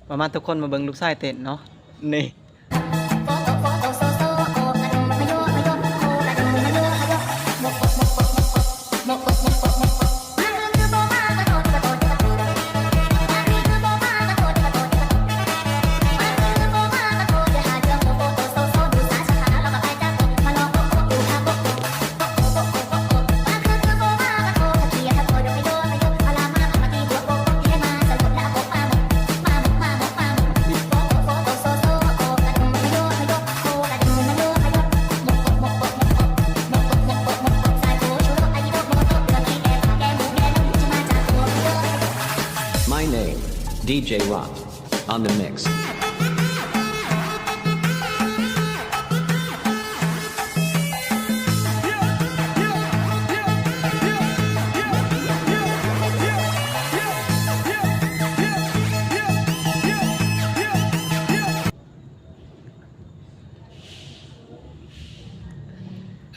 ມາ ມາທຸກຄົນມາເບິ່ງລູກຊາຍເຕັ້ນເນາະ ນີ້. My name, ດີເຈ Rock, on the mix.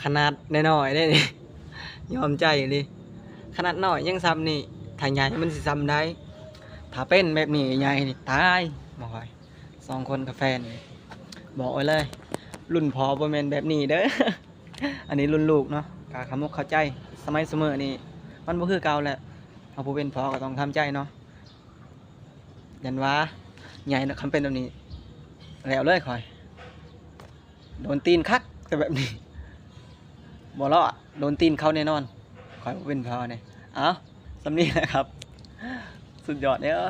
ຂະໜາດນ້ອຍໆເດ້ນີ້ ຍອມໃຈອີ່ຫຼີ. ຂະໜາດນ້ອຍຍັງສ່ຳນີ້ ຖ້າໃຫຍ່ມັນຊິສ່ຳໃດ? ຖ້າເປັນແບບນີ້ໃຫຍ່ນີ້ຕາຍ ບໍ່ຄ່ອຍ. ສອງຄົນກັບແຟນນີ້ ບອກໄວ້ເລີຍ ລຸ້ນພໍ່ບໍ່ແມ່ນແບບນີ້ເດີ້. ອັນນີ້ລຸ້ນລູກເນາະ ກະເຂົ້າອົກເຂົ້າໃຈ. ສະໄໝຊຸມື້ນີ້ມັນບໍ່ຄືເກົ່າແລ້ວ ເຮົາຜູ້ເປັນພໍ່ກໍຕ້ອງທຳໃຈເນາະ. ຢ້ານວ່າໃຫຍ່ເນາະ ຄັນເປັນແບບນີ້ແລ້ວເລີຍຂ້ອຍ ໂດນຕີນຄັກ ແຕ່ແບບນີ້ບໍ່ລອດ ໂດນຕີນເຂົາແນ່ນອນ. ຂ້ອຍບໍ່ເປັນພໍ່ນີ້. ເອົ້າ ສ່ຳນີ້ແຫຼະຄັບ ສຸດຍອດເດີ້.